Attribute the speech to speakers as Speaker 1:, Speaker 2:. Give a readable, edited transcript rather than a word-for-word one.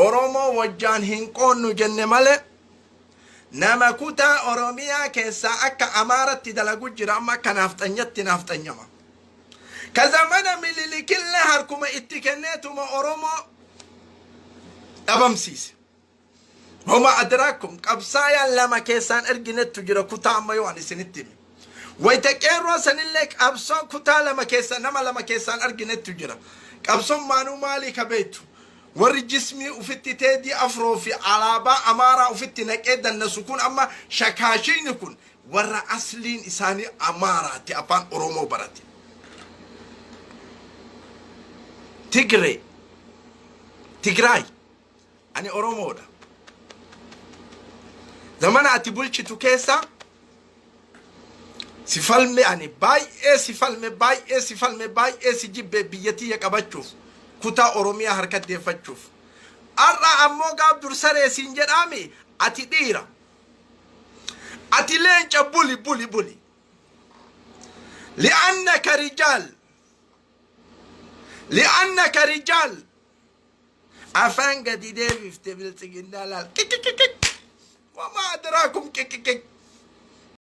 Speaker 1: Oromoo wajjaan hin qoonnu jenne malee nama kutaa Oromiyaa keessaa akka Amaaratti dalagu jira, amma akka naafxanyatti naafxanyama. Ka zamana Mililikillee harkuma itti kenneetuma Oromoo dhabamsiise. Homa adraakum, qabsaayaan lama keessaan erginettu jira kutaa amma yoo ani isinitti hime. Wayita qeerroo sanillee qabsoo kutaa lama keessa nama lama keessaan arginettu jira. Qabsoon maanuu maalii ka beektu? Warri jismii ufitti Teedii Afroo fi alaabaa Amaaraa ufitti naqee dannasu kun, amma shakaashiini kun, warra asliin isaanii Amaaraati, afaan Oromoo barate. Tigree. Tigraay. Ani Oromoodha. Zamana ati bulchitu keessa si falme, ani baay'ee si falme, baay'ee si falme, baay'ee si jibbe, biyya tiyya qabachuuf, kutaa Oromiyaa harkatti deeffachuuf. Har'a ammoo gaaf dur saree siin jedhaami, ati dhiira. Ati leenca, buli buli buli. Li'annaka rijaal. Li'annaka rijaal. Afaan gadi deebifte biltsiginnaa laal. Kikikikik. Wamaa adraakum kikikik.